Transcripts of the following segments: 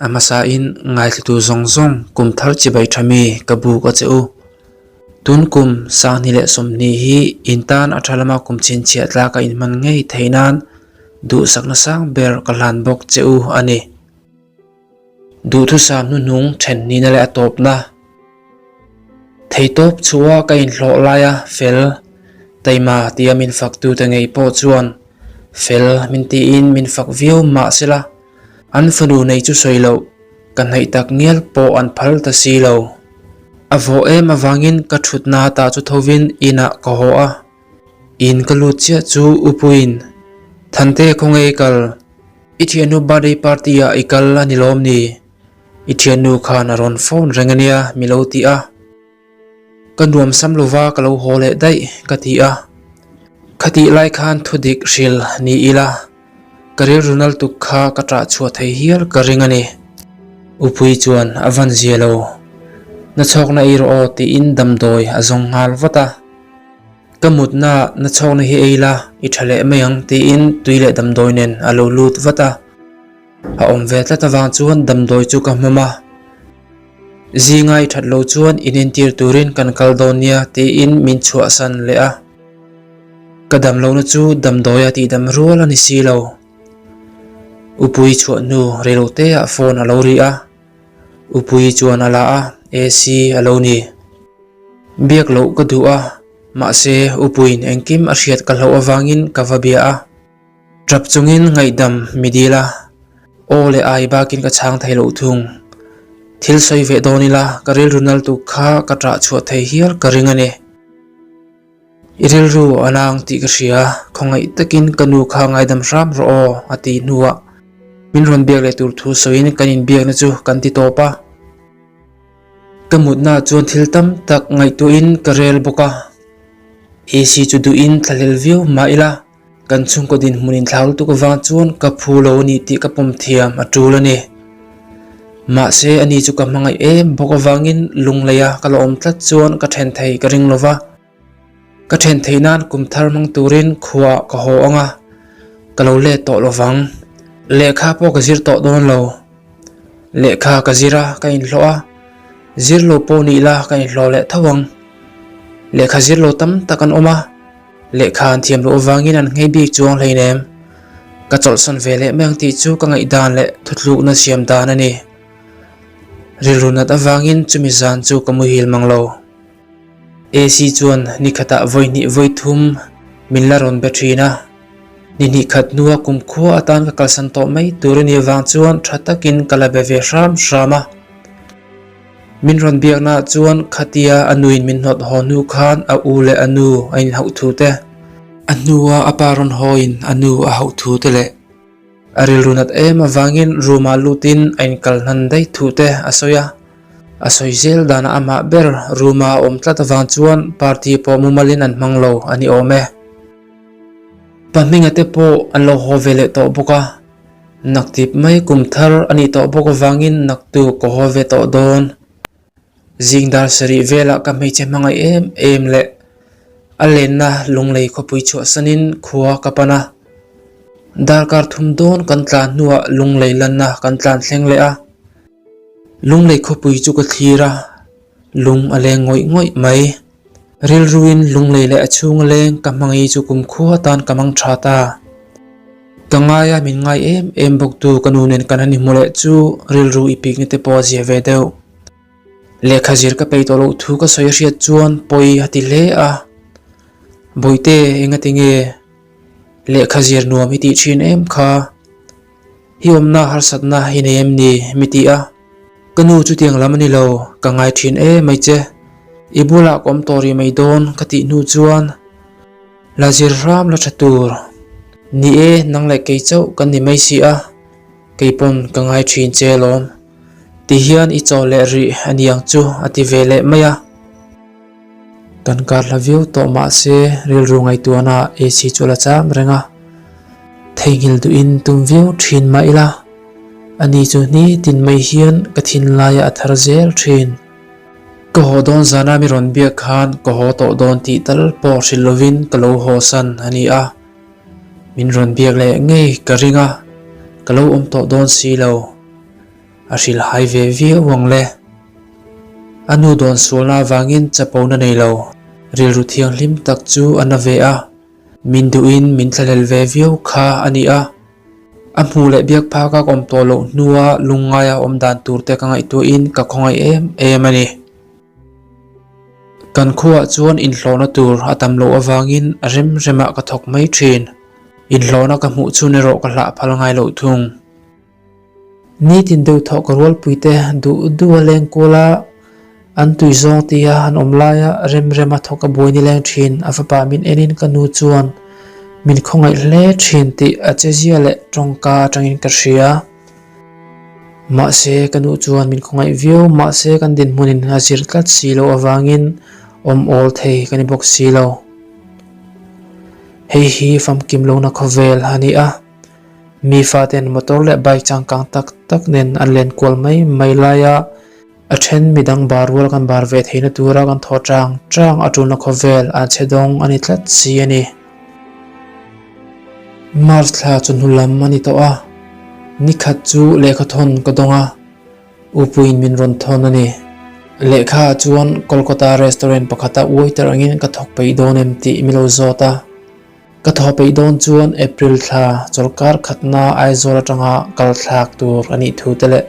A hmasain ngaithlatu zawng zawng kum thar chibai tha mi ka buk a che u. Tun kum Sanghni leh Sawmhnih hi in tan a tha lama kum chhinchhiah tlak a inhman ngei theih nan duhsakna sang ber ka hlan bawk che u a ni. Duhthusam hnuhnung then nihna leh a tawpna. Theitawp chhuah ka inhlawh laia fel taima tia min faktute ngei pawh chuan fel min tiin min fak viau mah sela an fanu nei chu sawi loh ka hnaih tak ngial pawh an phal ta si lo. A vawh em avangin ka thutna tah chu thovin inah ka haw a, in ka lut chiah chu Upuiin, Thante khawnge i kal? I thiannu birthday party ah i kal a ni lawm ni? I thiannu khan a rawn phone reng ania mi lo ti a. Ka nuam sam lova ka lo haw leh daih ka ti a. Khatih lai khan thudik hril ni ila ka rilru nal tuk kha ka ṭah chhuah thei hial ka ring a ni. Upui chuan a van zia lo. Nachhawkna ei rawh aw tiin damdawi a zawng nghal vat a. Ka mutna nachhawkna hi ei la i ṭha leh mai ang tiin tui leh damdawi nen a lo lut vat a. A awm ve tlat avang chuan damdawi chu ka hmawm a, Zinga i that lo chuan inentir turin kan kal dawn nia tiin min chhuahsan leh a. Ka dam lohna chu damdawi a tihdam rual a ni si lo. Upui chhuah hnu reiloteah phone a lo ri a, Upui chuan a la a, AC a lo ni. Biak loh ka duh a, mahse Upuiin engkim a hriat ka hlauh avangin ka va bia a. Tap chungin ngaihdam mi dil a, aw leh ai bakin ka chhang thei loh thung. Thil sawi ve dawn ila ka rilru nal tuk kha ka ṭah chhuah thei hial ka ring a ni. I rilru a nang tih ka hria, khawngaih takin ka nu kha ngaidam hram rawh aw a ti hnuah min rawn biak leh tur thu sawiin kan inbiakna chu kan ti tawp a. Ka mutnaah chuan thil tam tak ngaihtuahin ka rel bawk a, AC chu duhin thlahlel viau mah ila, Kan chhungkaw dinhmun inthlau lutuk avang chuan ka phu lo a ni tih ka pawm thiam a tul a ni. Mahse, ani chu ka hmangaih em bawk avangin lungleia ka la awm tlat chuan ka then thei ka ring lo va. Ka then theih nan kum thar hmang turin khuaah ka haw ang a, ka lo let tawh lo vang. Lehkha pawh ka zir tawh dawn lo. Lehkha ka zir a, ka inhlawh a, zir lo pawh nih la ka inhlawh leh tho ang. Lehkha zir lo tam tak an awm a. Lehkha an thiam loh avangin an nghei bik chuang hleinem. Ka chawlhsan ve leh mai ang tih chu ka ngaihdan leh thutlukna siam dan a ni. Rilru nat avangin chumi zan chu ka muhil mang lo. AC chuan ni khatah vawi hnih vawi thum min la rawn be thin a. Ni hnih khat hnua kumkhua atan ka kalsan tawh mai tur a nih avang chuan tha takin ka la be ve hram hram a. Min rawn biaknaah chuan khatia a nuin min hnawt haw hnu khan a u leh a nu a inhauh thu te, a hnua a pa rawn hawiin a nu a hauh thu te leh a rilru nat em avangin room-ah lutin a inkal hnan daih thu te a sawi a. A sawi zel danah amah ber room-a a awm tlat avang chuan party pawh mumalin an hmang lo a ni awm e. Pa hminga te pawh an lo haw ve leh tawh bawk a. Naktip mai kum thar a nih tawh bawk avangin naktu ka haw ve tawh dawn. Zing dar sarih velah ka hmeichhe hmangaih em em leh a lenna lunglei khawpui chhuahsanin khua ka pan a. Darkar thum dawn kan tlan hnuah lunglei lanna kan tlan thleng leh a. Lunglei khawpui chu ka thlir a, lung a leng ngawih ngawih mai. Rilruin lunglei leh a chhunga leng ka hmangaih chu kumkhua atan ka mang tha ta. Ka ngaia min ngai em em bawktu ka nu nen kan han inhmu leh chu rilru i pikna te pawh a zia ve deuh. Lehkha zir ka peih tawh loh thu ka sawi hriat chuan pawi a ti hle a. Bawihte engati nge lehkha zir nuam i tih thin em kha? I awmna harsatna i nei em ni? Mi ti a. Ka nu chutiang lam a ni lo, ka ngai thin em mai che. I bulah ka awm tawh rih mai dawn ka tih hnu chuan la zir hram la tha tur. Ni e, nang leh kei chauh kan ni mai si a, kei pawn ka ngai thin che alawm. Ti hian i chaw leh rih a ni ang chu a ti ve leh mai a. Kan kar hla viau tawh mahse rilru ngaihtuahna AC chu a la cham reng a, theihnghilh duhin tum viau thin mah ila ani chu hnitin mai hian ka thinlaiah a thar zel thin. Ka haw dawn zana mi rawn biak khan ka haw tawh dawn tih tal pawh hrilh lovin ka lo haw san a ni a, min rawn biak leh ngei ka ring a, ka lo awm tawh dawn si lo. A hrilhhai ve viau ang le. A nu dawn sualna avangin chapona nei lo, rilru thianghlim tak chu a na ve a. Min duhin min thlahlel ve viau kha a ni a. A hmuh leh biak phak a awm tawh loh hnua lungngaia awm dan tur te ka ngaihtuahin ka khawngaih em em a ni. Kan khuaah chuan inhlawhna tur a tam loh avangin a rem remah ka thawk mai thin. Inhlawhna ka hmuh chhun erawh ka hlah phal ngai loh thung. Nitin deuh thawh ka rualpuite duh duh a leng kual a, an tui zawng tia an awm laia rem rema thawk a buai ni leng thin. A fapa min enin ka nu chuan min khawngaih hle thin tih a chezia leh tawngka atangin ka hria. Mahse ka nu chuan min khawngaih viau mahse kan dinhmunin a zir tlat si loh avangin awm awl thei ka ni bawk si lo. Hei hi famkim lohna khawvel a ni a. Mi faten motor leh bike changkang tak tak nen an len kual mai mai laia a then midang bar rual kan bar ve theihna tura kan thaw chang chang a tulna khawvel an chhe dawng a ni tlat si a ni. March thla chu hnu lam a ni tawh a, nikhat chu lehkha thawn ka dawng a, Upuiin min rawn thawn a ni. Lehkha ah chuan Kolkata restaurant pakhata waiter angin ka thawk peih dawn em tih mi lo zawt a. Ka thaw peih dawn chuan April thla chawlhkar khatna Aizawl atanga kal thlak tur a nih thu te leh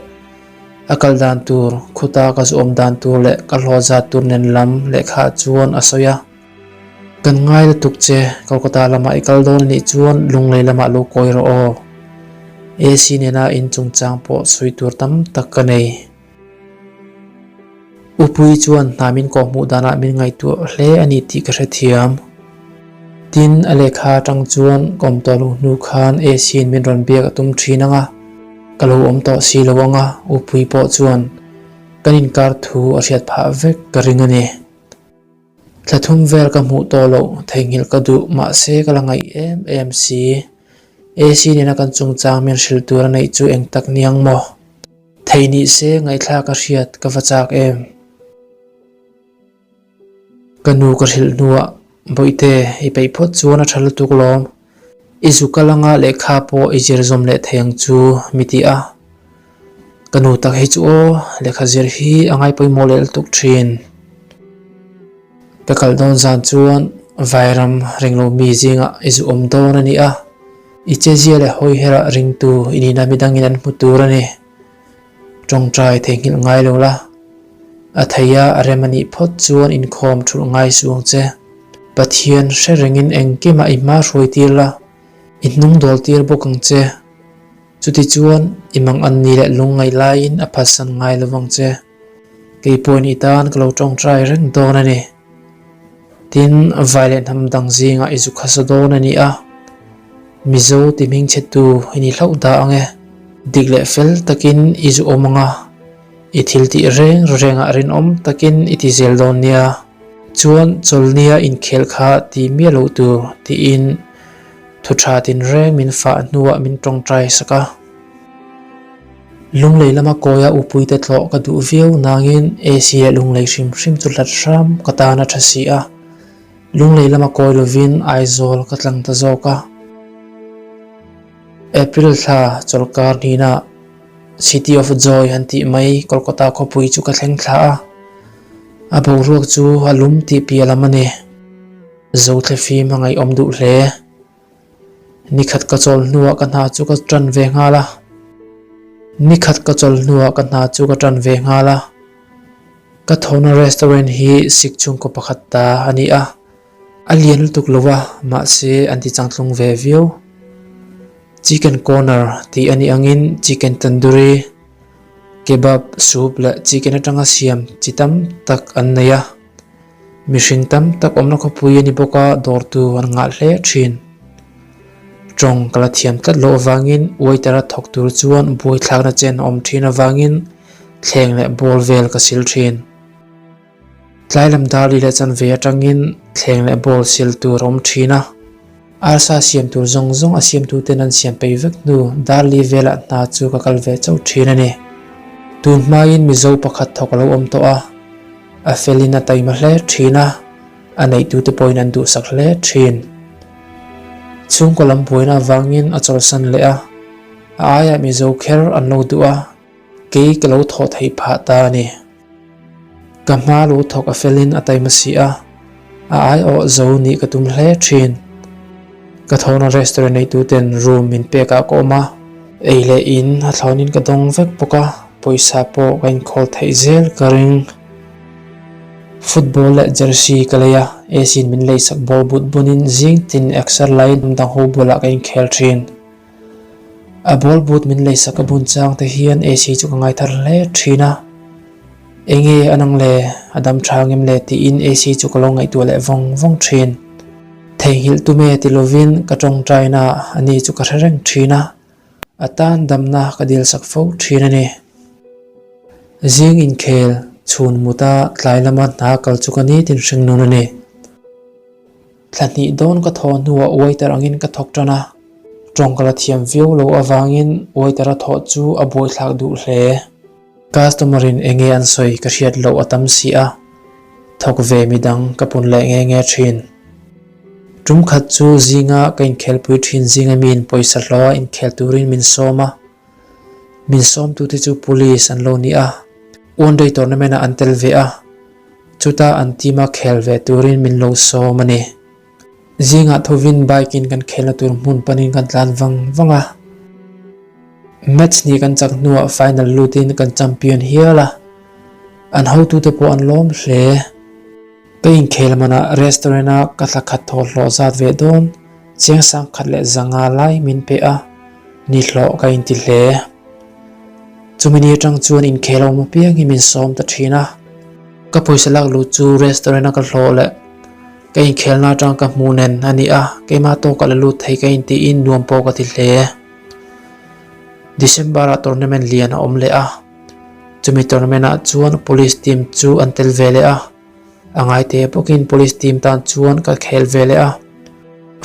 a kal dan tur, khuta ka zu awm dan tur leh ka hlawh zat tur nen lam lehkha chuan a sawi a. Kan ngai lutuk che, Kolkata lamah i kal dawn a nih chuan Lunglei lamah lo kawi rawh aw. AC nena in chungchang pawh sawi tur tam tak ka nei. Upui chuan hna min kawhhmuh danah min ngaihtuah hle a ni tih ka hrethiam. Tin, a lehkha atang chuan ka awm tawh loh hnu khan AC-in min rawn biak a tum thin ang a, ka lo awm tawh si lo ang a, Upui pawh chuan kan inkar thu a hriat phah vek ka ring a ni. Thla thum vel ka hmuh tawh loh theihnghilh ka duh mahse ka la ngaih em em si. AC nena kan chungchang min hrilh tur a neih chu eng tak niang maw? Thei nih se ngaihthlak a hriat ka va chak em? Ka nu ka hrilh hnuah Bawihte i peih phawt chuan a tha lutuk lawm. I zu kal anga lehkha pawh i zir zawm leh thei ang chu mi ti a. Ka nu tak hi chu aw lehkha zir hi a ngai pawimawh leh lutuk thin. Ka kal dawn zan chuan Vairam ringlo mi zingah i zu awm dawn a ni a. I chezia leh hawiherah ringtu i nihna midangin an hmu tur a ni. Tawngtai theihnghilh ngai lo la. A theia a rem a nih phawt chuan inkhawm thulh ngai suh ang che. Pathian hre rengin engkimah i hma hruai tir la, i hnung dawl tir bawk ang che. Chutichuan i mang an ni leh lungngaih laiin a phatsan ngai lo vang che. Kei pawhin i tan ka lo tawngtai reng dawn a ni. Tin, vai leh hnam dang zingah i zu khasa dawn a ni a, Mizo ti hmingchhetu i ni hlauh dah ang e. Dik leh fel takin i zu awm ang a, i thil tih reng rengah rinawm takin i ti zel dawn nia. Chuan chawlhnia inkhel kha ti miah loh tur tiin thu tha tinreng min fah hnuah min tawngtai sak a. Lunglei lama kawia upuite tlawh ka duh viau nangin AC leh lunglei hrim hrim chu hlat hram ka tan a tha si a. Lunglei lama kawi lovin Aizawl ka tlang ta zawk a. April thla chawlhkar hnihna City of Joy han tih mai Kolkata khawpui chu ka thleng thla a. A boruak chu a lum tih piah lam a ni. Zothlefim a ngaihawm duh hle. Nikhat ka chawl hnuah ka hna chu ka tan ve nghal a. Nikhat ka chawl hnuah ka hna chu ka tan ve nghal a. Ka thawhna restaurant hi Sikh chhungkaw pakhat ta a ni a. A lian lutuk lo a, mahse an ti changtlung ve viau. Chicken corner tih a nih angin chicken tandoori, kebab, soup leh chicken atanga siam chi tam tak an nei a. Mihring tam tak awmna khawpui a ni bawk a, dawrtu an ngah hle thin. Tawng ka la thiam tlat loh avangin waiter a thawk tur chuan buaithlakna chen a awm thin avangin thleng leh ball vel ka sil thin. Tlai lam dar li leh chanve atangin thleng leh ball sil tur a awm thin a. Arsa siam tur zawng zawng a siamtuten an siam peih vek hnu dar li velah hna chu ka kal ve chauh thin a ni. Tun hmain Mizo pakhat thawk a lo awm tawh a. A felin a taima hle thin a, a neihtute pawhin an duhsak hle thin. Chhungkaw lam buaina avangin a chawlhsan leh a, a aiah Mizo kher an lo duh a. Kei ka lo thawh theih phah ta a ni. Ka hma lo thawk a felin a taima si a, a aiawh zo nih ka tum hle thin. Ka thawhna restaurant neituten room min pekah ka awm a, ei leh in a thlawnin ka dawng vek bawk a, pawisa pawh ka inkhawl theih zel ka ring. Football leh jersey ka lei a, AC in min leisak ball but bunin zing tin exer laiin hnam dang ho bulah ka inkhel thin. A ball but min leisak a bun chang te hian AC chu ka ngai thar hle thin a, enge a nang le, a dam tha ngem le tiin AC chu ka lo ngaihtuah leh vawng vawng thin. Theihnghilh tume ti lovin ka tawngtaina a ni chu ka hre reng thin a, a tan damna ka dilsak fo thin a ni. Zing inkhel chhun muta tlai lama hna kal chu ka nitin hring nun a ni. Thla hnih dawn ka thawh hnuah waiter angin ka thawk tan a, tawng ka la thiam viau lo avangin waiter a thawh chu a buaithlak duh hle. Customer in enge an sawi ka hriat loh a tam si a, thawk ve midang ka pun leh nge nge thin. Tum khat chu zinga ka inkhelpui thin zinga miin pawisa hlawha inkhel turin min sawm a, min sawmtute chu police an lo ni a, one day tournament ah an tel ve a, Chutah an team a khel ve turin min lo sawm a ni. Zingah thovin bike in kan khelna tur hmun panin kan tlan vang vang a. Match hnih kan chak hnuah final lutin kan champion hial a. An hotute pawh an lawm hle. Ka inkhel manah restaurant a ka thla khat thaw hlawh zat ve dawn chiang sang khat leh zanga lai min pe a, ni hlawh ka inti hle. Chumi ni atang chuan inkhel awm apiang hi min sawm ta thin a, ka pawisa lak luh chu restaurant a ka hlawh leh ka inkhelna atang ka hmuh nen a ni a, keimah tawkah la lut thei ka intiin nuam pawh ka ti hle. December ah tournament lian a awm leh a, chumi tournament ah chuan police team chu an tel ve leh a. A ngaite bawkin police team tan chuan ka khel ve leh a,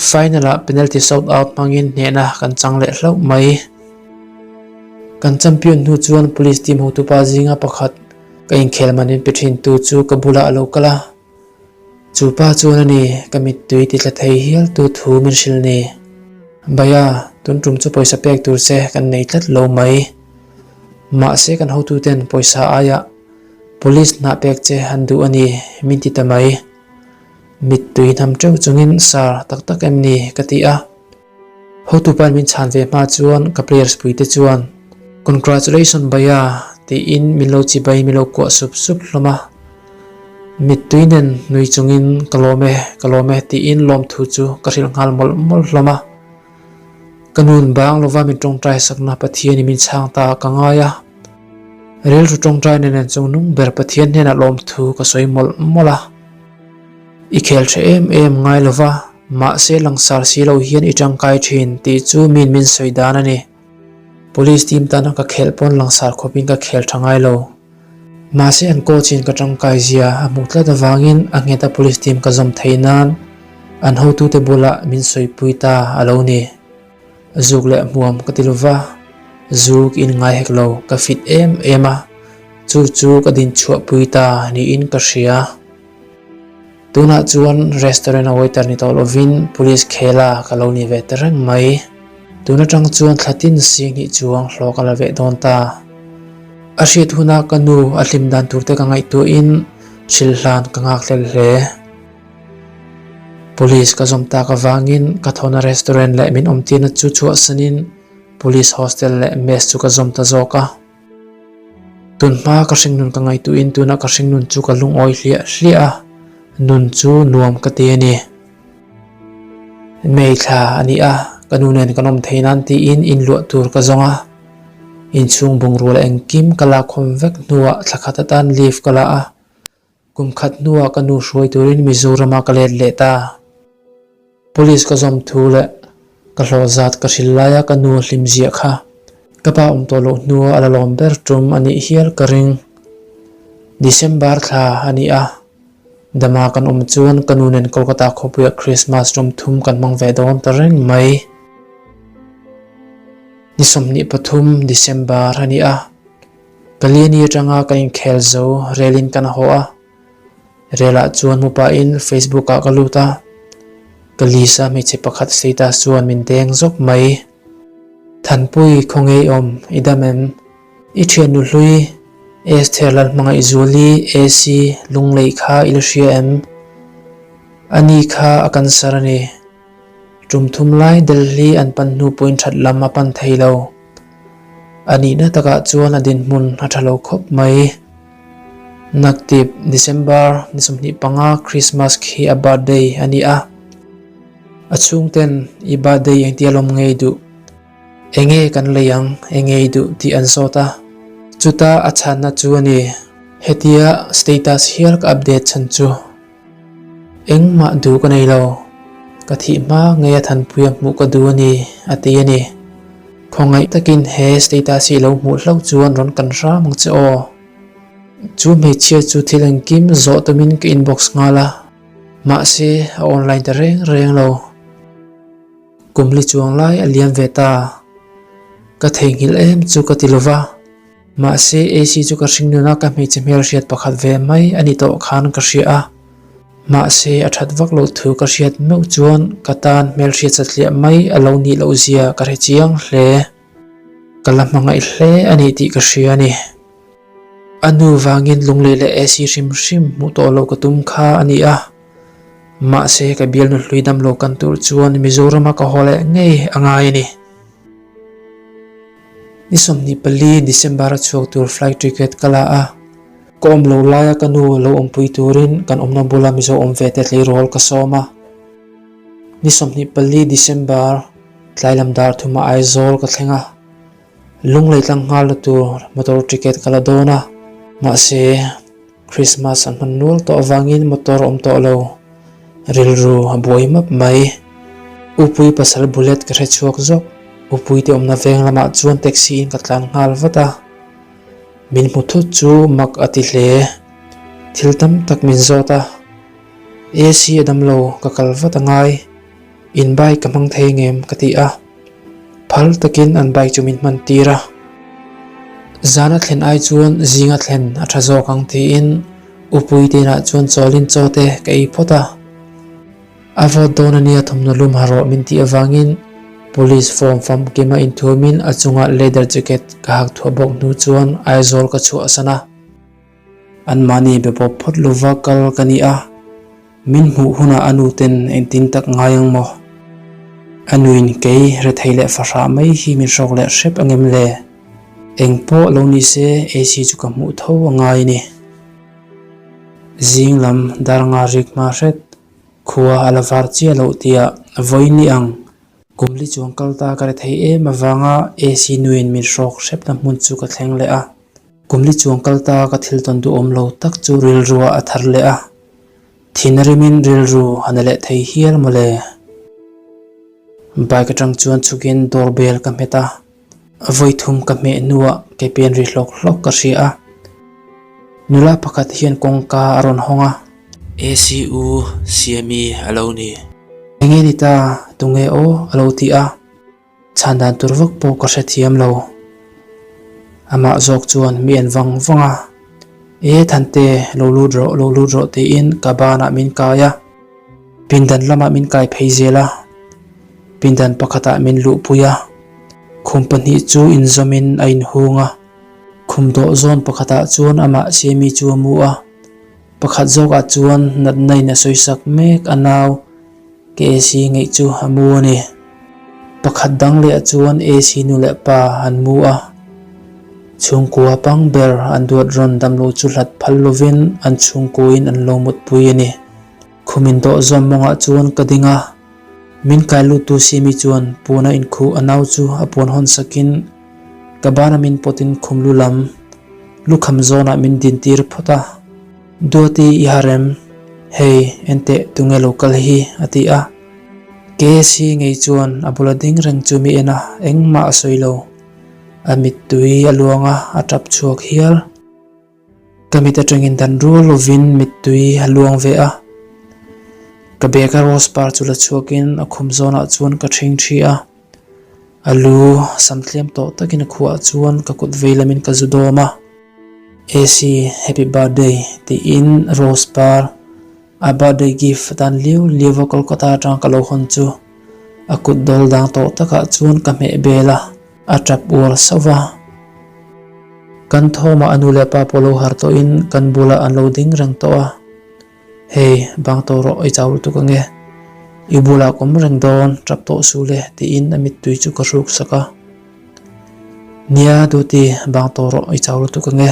final ah penalty shout out hmangin hnehna kan chang leh hlauh mai. Kan champion hnu chuan police team hotupa zinga pakhat ka inkhel man min pe thin tu chu ka bulah a lo kal a, chu pa chuan a ni ka mittui ti tla thei hial tu thu min hrilh ni. Bhaiya, tun tum chu pawisa pek tur che kan nei tlat lo mai. Mahse kan hotuten pawisa aiah Police hnah pek che an duh a ni, min ti ta mai. Mittui hnam teuh chungin Sir, tak tak em ni? ka ti a. Hotupain min chhan ve hma chuan ka players puite chuan Congratulation Bhaiya tiin min lo chibai min lo kuah sup sup hlawm a. Mittui nen nui chungin Ka lawm e, ka lawm e tiin lawmthu chu ka hrilh nghal mawlh mawlh hlawm a. Ka nun bang lova min tawngtai sakna Pathianin min chhang ta ka ngai a. Rilru tawngtai nen nen chung nung ber Pathian hnenah lawmthu ka sawi mawlh mawlh a. I khel tha em em ngai lova, mahse langsar si lo hian i tangkai thin tih chu min min sawi dan a ni. Police team tana ka khelh pawn langsar khawpin ka khel tha ngai lo. Mahse an coach in ka tangkai zia a hmuh tlat avangin a ngheta police team ka zawm theih nan an hotute bulah min sawipui ta a lo ni. Zuk leh hmuam ka ti lova, zuk in ngai hek lo, ka fit em em a, chu chu ka din chhuah pui ta niin ka hria. Tunah chuan restaurant a waiter ni tawh lovin police khela ka lo ni ve ta reng mai. Tun atang chuan thla tin sing hnih chuang hlawh ka la veh dawn ta. A hriat huna ka nu a hlim dan tur te ka ngaihtuahin hrilhhlan ka nghakhlel hle. Police ka zawm tak avangin ka thawhna restaurant leh min awmtirna chu chhuahsanin police hostel leh mess chu ka zawm ta zawk a. Tunhma ka hringnun ka ngaihtuhin tuna ka hringnun chu ka lungawi hliah hliah a, nun chu nuam ka ti a ni. May thla a ni a, ka nu nen kan awm thei nan tiin inluah tur ka zawng a. Inchhung bungrua leh engkim ka lakkhawm vek hnuah thla khat atan leave ka la a. Kum khat hnuah ka nu hruai turin Mizoramah ka let leh ta. Police ka zawm thu leh ka hlawh zat ka hrilh laia ka nu a hlim ziah kha ka pa awm tawh loh hnua a la lawm ber tum a nih hial ka ring. December thla a ni a, dama kan awm chuan ka nu nen Kolkata khawpuiah Christmas tum thum kan hmang ve dawn ta reng mai. Ni 23 December a ni a. Kaliani atanga ka inkhel zo relin kan haw a, relah chuan mu pahin Facebook ah ka lut a, ka list a hmeichhe pakhat status chuan min deng zawk mai. Thanpui khaw ngei awm i dam em? I thiannu hlui Esther Lalhmangaihzuali AC Lunglei kha i la hria em? Ani kha a cancer a ni. Tum thum lai Delhi an pan hnu pawhin that lam a pan thei lo. A nihna takah chuan a dinhmun a tha lo khawp mai. Naktip December ni 25 Christmas khi a birthday a ni a. A chhungten i birthday engtia lawm ngei duh? Enge kan lei ang, enge i duh tih an zawt a. Chuta a chhanna chu a ni. Hetia status hial ka update chhan chu. Engmah duh ka nei lo. Ka thih hma ngei a thanpui a hmuh ka duh a ni, a ti a ni. Khawngaih takin he status hi i lo hmuh hlauh chuan rawn kan hram ang che aw. Chu hmeichhia chu thil engkim zawh tumin ka inbox nghal a, mahse a online ta reng reng lo. Kum li chuang lai a liam ve ta. Ka theihnghilh em chu ka ti lova. Mahse AC chu ka hring nuna ka hmeichhe hmelhriat pakhat ve mai a ni tawh khan ka hria a. Mahse a that vak loh thu ka hriat meuh chuan ka tan hmelhriat satliah mai a lo nih loh zia ka hre chiang hle. Ka la hmangaih hle a ni tih ka hria a ni. A nu vangin lunglei leh AC hrim hrim hmuh tawh loh ka tum kha a ni a. Mahse ka bialnu hlui dam lo kan tur chuan Mizorama ka haw leh ngei a ngai a ni. Ni 24 December a chhuak tur flight ticket ka la a, ka awm lo laia ka nu lo awmpui turin kan awmna bula Mizo awm ve te tleirawl ka sawm a. Ni 24 December tlai lam dar thuma Aizawl ka thleng a, Lunglei tlang nghalna tur motor ticket ka la dawn a, mahse Christmas an hman nual tawh avangin motor a awm tawh lo. Rilru a buai map mai. Upui pasal bullet ka hre chhuak zawk. Upui te awmna veng lamah chuan taxi in ka tlan nghal vat a. Min hmu thut chu mak a ti hle. Thil tam tak min zawt a. AC a dam lo, ka kal vat a ngai. In bike ka hmang thei ngem ka ti a. Phal takin an bike chu min hman tir a. Zana thlen ai chuan zinga thlen a tha zawk ang tiin Upui te inah chuan chawlin chaw te ka ei phawt a. A vawt dawn ania thawmhnaw lum ha rawh min tih avangin Police form famkima inthuamin a chungah leather jacket ka hak thuah bawk hnu chuan Aizawl ka chhuahsan a. Anmahni be pawp phawt lova kal ka ni a, min hmuh hunah a nu ten engtin tak ngai ang maw? A nuin kei rethei leh fahrah mai hi min hrawk leh hrep angem le? Eng pawh lo ni se AC chu ka hmuh tho a ngai a ni. Zing lam dar nga rik hma hret, khua a la var chiah loh tiah vawi ni ang Kum li chuang kal ta ka rethei em avanga AC nuin min hrawk hrepna hmun chu ka thleng leh a. Kum li chuang kal ta ka thil tawn duhawm lo tak chu rilruah a thar leh a. Thin a rimin rilru a na leh thei hial mawle. Bike atang chuan chhukin door bell ka hmet a. Vawi thum ka hmeh hnuah ke pen ri hlawk hlawk ka hria a. Nula pakhat hian kawngka a rawn hawng a. ACU Siami a lo ni. Enge ni ta, tunge aw a lo ti a. Chhan dan tur vak pawh ka hrethiam lo. Amah zawk chuan mi en vang vang a, E Thante, lo lut rawh, lo lut rawh tiin ka banah min kai a. Pindan lamah min kai phei zel a, pindan pakhatah min luhpui a. Khum pahnih chu inzawmin a inhung a, khum dawh zawn pakhatah chuan amah Siami chu a mu a. Pakhat zawkah chuan natna in a sawisak mek a nau. KAC ngeih chu a mu a ni. Pakhat dang leh chuan AC nu leh pa an mu a. Chhungkua pang ber an duat rawn damlo chu hlat phal lovin an chhungkuain an lo mutpui a ni. Khum indawh zawm mawngah chuan ka ding a. Min kai luttu Simi chuan puana inkhuh a nau chu a puan hawn sakin ka bana min pawtin khum lu lam lukham zawnah min dintir phawt a. Duati i harem, hei enteh tunge lo kal hi a ti a. KC ngei chuan a bula ding reng chu mi en a, engmah a sawi lo. A mittui a luang a, a tap chhuak hial. Ka mit atangin dan rual lovin mittui a luang ve a. Ka bag a rose par chu la chhuakin a khum zawnah chuan ka thing thi a. A lu sam tliam tawh takin a khuah chuan ka kut vei lamin ka zu dawm a. AC happy birthday tiin rose par a birthday gift atan liau liau a Kolkata atanga ka lo hawn chu a kut dawl dang tawh takah chuan ka hmeh bel a, a tap uar sauh va. Kan thawmah a nu leh pa pawh lo har tawhin kan bulah an lo ding reng tawh a. Hei, bang tawh rawh, i chau lutuk ange. I bulah ka awm reng dawn, tap tawh suh le, tiin a mittui chu ka hruk sak a. Nia, Duty, bang tawh rawh, i chau lutuk ange.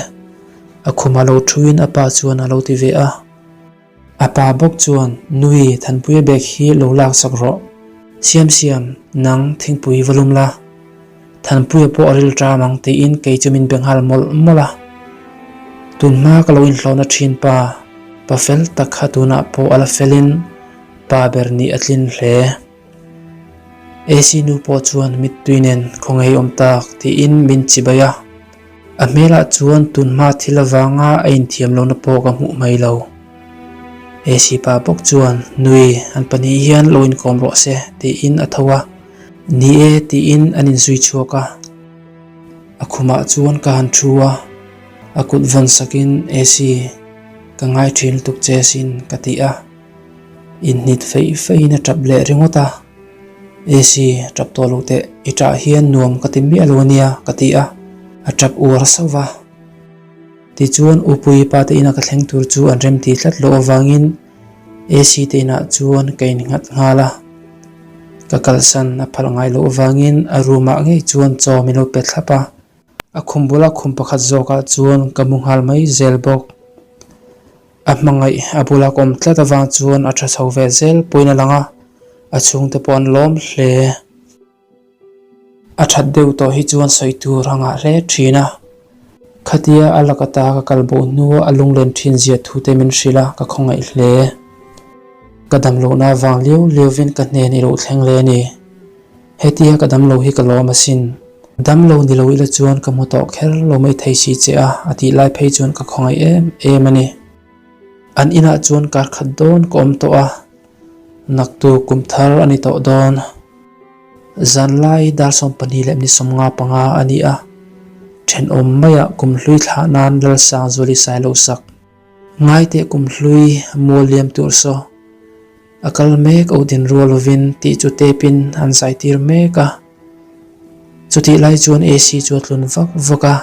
A khumah lo thuin a pa chuan a lo ti ve a. A pa bawk chuan, Nui, Thanpuia bag hi lo lak sak rawh. Siam siam, nang thingpui va lum la. Thanpuia pawh a ril ṭam ang tiin kei chu min be nghal mawlh mawlh a. Tunhma ka lo inhlawhna ṭhin pa, pa fel tak kha tunah pawh a la felin pa ber nih a tlin hle. AC nu pawh chuan mittui nen khaw ngei awm tak tiin min chibai a. A hmelah chuan tunhma thil avanga a inthiam lohna pawh ka hmuh mai lo. AC pa bawk chuan, Nui, an pahnih hian lo inkawm rawh se, tiin a tho a. Ni e, tiin an inzui chhuak a. A khumah chuan ka han thu a, a kut vawn sakin, AC, ka ngai thin lutuk che asin, ka ti a. Inhnit feih feihin a tap leh ringawt a. AC, tap tawh lo teh, i tah hian nuam ka ti miah lo ania, ka ti a. A tap uar sauh va. Tichuan, U Puii pa te ina ka thleng tur chu an remti tlat loh avangin AC te inah chuan ka innghat nghal a. Ka kalsan a phalh ngai loh avangin a room ah ngei chuan chaw min lo pe thlap a. A khum bula khum pakhat zawkah chuan ka mu nghal mai zel bawk. A hmangaih a bula ka awm tlat avang chuan a tha chho ve zel pawhin a lang a, a chhungte pawh an lawm hle. A that deuh tawh hi chuan sawi tur a ngah hle thin a. Khatia a lak ata ka kal bo hnua a lunglen thin zia thu te min hrilh a, ka khawngaih hle. Ka dam lohna avang liau liauvin ka hnen i lo thleng le a ni. Hetia ka dam lo hi ka lawm asin. Dam lo ni lo ila chuan ka hmu tawh kher lo mai thei si che a, a tih lai phei chuan ka khawngaih em em a ni. An inah chuan kar khat dawn ka awm tawh a, naktu kum thar a ni tawh dawn. Zanlai dar 12 leh ni 55 a ni a, thenawm maiah kum hlui thlah nan Lalsangzuali Sailo sak. Ngaiteh kum hlui mual liam tur saw. A kal mek o din rual lovin tih chu tepin an zai tir mek a. Chutih lai chuan AC chu a tlun vak vak a,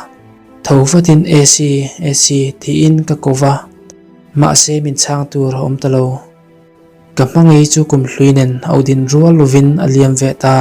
tho vatin AC, AC tiin ka ko va, mahse min chhang tur a awm ta lo. Ka hma ngei chu kum hlui nen o din rual lovin a liam ve ta.